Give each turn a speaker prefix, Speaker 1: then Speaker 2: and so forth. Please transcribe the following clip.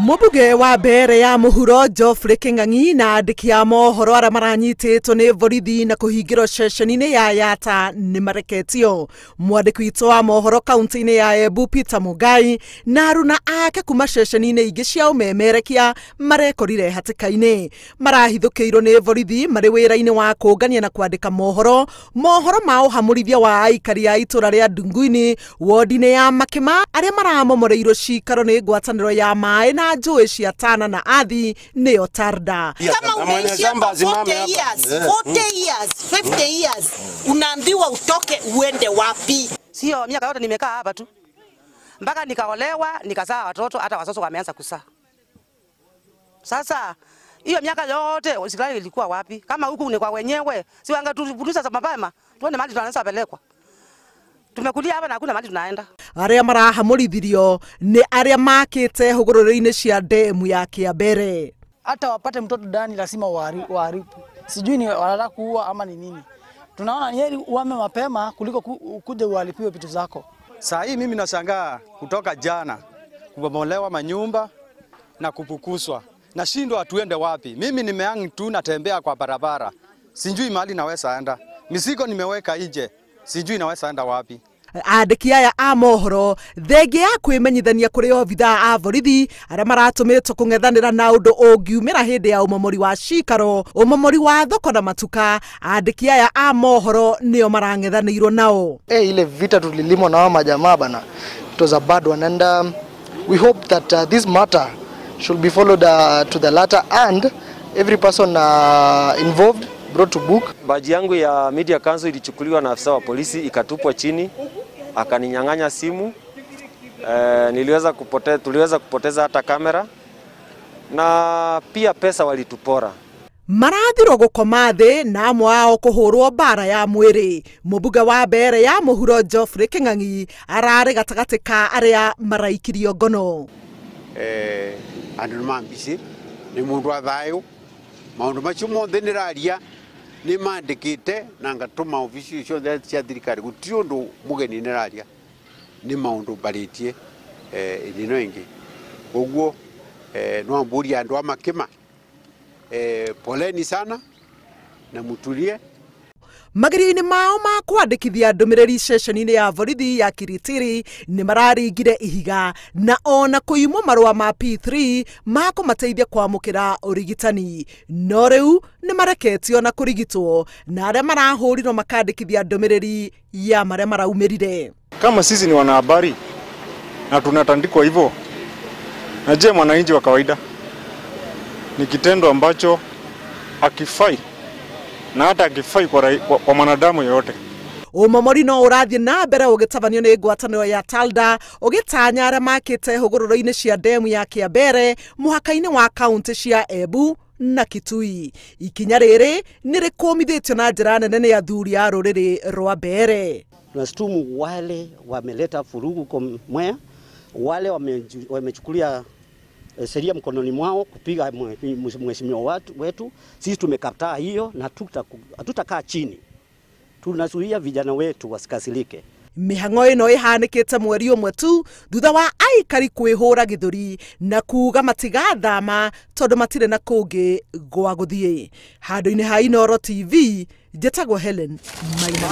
Speaker 1: Mũmbunge wa mbere ya mũhuro Geoffrey Kĩng'ang'i na andĩki a mohoro arĩa maranyitĩtwo nĩ borithi na kũhingĩrwo ceceni-inĩ ya Yatta nĩ mareketio. Mwandĩki witũ wa mohoro kaunti-inĩ ya Embu Peter Mungai na aruna ake kuma ceceni-inĩ ingĩ cia ũmemerekia marekorire hatĩka-inĩ. Marahithũkĩirwo nĩ borithi marĩ wĩra-inĩ wa kũngania na kwandĩka mohoro ma ũhamũrithia wa aikari a itũra rĩa Ndunguini wodi-inĩ ya Makima arĩa maramomoreirwo cikaro nĩ ngwatanĩro ya maĩ na njũĩ cia Tana na Athi nĩyo Tarda.
Speaker 2: Kama umeishi 40 years, 40 years, 50 years, unaambiwa utoke uende wapi?
Speaker 3: Sio miaka yote nimekaa hapa tu. Mpaka nikaolewa, nikazaa watoto, hata watoto wameanza kuzaa. Sasa hiyo miaka yote serikali ilikuwa wapi? Kama huku ni kwa wenyewe, si wangeturuhusu za mapema, tuone mahali tunaanza pelekwa. Tumekulia hapa na hakuna mahali tunaenda.
Speaker 1: Arĩa marahamũrithirio nĩ arĩa makĩte hũgũrũrũ-inĩ cia demu ya Kĩambere.
Speaker 4: Hata wapate mtoto ndani lazima waharibu. Sijui ni wanataka kuua ama ni nini. Tunaona ni heri uame mapema kuliko kuja uharibiwe vitu zako.
Speaker 5: Saa hii mimi nashangaa kutoka jana kubomolewa manyumba na kupukuswa. Nashindwa tuende wapi? Mimi nimeang tu natembea kwa barabara. Sijui mahali naweza enda. Mizigo nimeweka nje. Sijui naweza enda wapi.
Speaker 1: Andĩki aya a mohoro thengia ya kwĩmenyithania kũrĩ obithaa a borithi arĩa maratũmĩtwo kũng'ethanĩra na ũndũ ũngiumĩra hĩndĩ ya ũmomori wa cikaro, ũmomori wa thoko na matuka. Andĩki aya a mohoro nĩo marang'ethanĩirwo nao.
Speaker 6: Ile vita tulilimwa na wao majamaa bana, it was a bad one, and we hope that this matter should be followed to the latter and every person involved brought to book.
Speaker 7: Baji yangu ya Media Council ilichukuliwa na afisa wa polisi ikatupwa chini, akaninyang'anya simu. Tuliweza kupoteza hata kamera na pia pesa walitupora.
Speaker 1: Marathirwo gũkoma thĩ na amwe ao kũhũrwo mbara ya mwĩrĩ. Mũmbunge wa mbere ya mũhuro Geoffrey Kĩng'ang'i ararĩ gatagatĩ ka arĩa maraikirio ngono.
Speaker 8: Andũ nĩ mambici nĩ mũndũ wa thayũ, maũndũ macio mothe nĩraria nĩ mandĩkĩte na ngatũma obici ciothe cia thirikari, gũtirĩ ũndũ mũgeni nĩraria, nĩ maũndũ mbarĩtie ĩno ĩngĩ. Koguo no mbũria andũ a Makima, poleni sana na mutulie.
Speaker 1: Magerio-inĩ mao ma kwandĩkithia ndũmĩrĩri ceceni-inĩ ya borithi ya Kiritiri nĩ mararingire ihiga na ona kũimwo marũa ma P3 ma kũmateithia kwamũkĩra ũrigitani, no rĩu nĩ mareketio na kũrigitwo na arĩa marahũrirwo makandĩkithia ndũmĩrĩri ya marĩa maraumĩrire.
Speaker 9: Kama sisi ni wanahabari na tunatandikwa hivyo, na je mwananchi wa kawaida? Ni kitendo ambacho hakifai na hata hakifai kwa mwanadamu yoyote.
Speaker 1: Ũmomori no ũrathiĩ na mbere ũgĩtabanio nĩ ngwatanĩro ya Talda ũgĩtanya arĩa makĩte hũgũrũrũ-inĩ cia demu ya Kĩambere mũhaka-inĩ wa kaunti cia Embu na Kitui. Ikinya rĩrĩ nĩ rĩkũmithĩtio na njĩra nene nĩ athuri a rũrĩrĩ rwa Mbeere.
Speaker 10: Tunashutumu wale wameleta furugu kwa Mwea, wale wamechukulia sheria mkononi mwao kupiga mheshimiwa wetu. Sisi tumekataa hiyo na hatutakaa chini. Tunazuia vijana wetu wasikasirike.
Speaker 1: Mĩhang'o ĩno ĩhanĩkĩte mweri ũmwe tu thutha wa aikari kwĩhũra gĩthũri na kuga matigathama tondũ matirĩ na kũngĩ gwa gũthiĩ. Handũ-inĩ ha Inooro TV, njĩtagwo Helen Maina.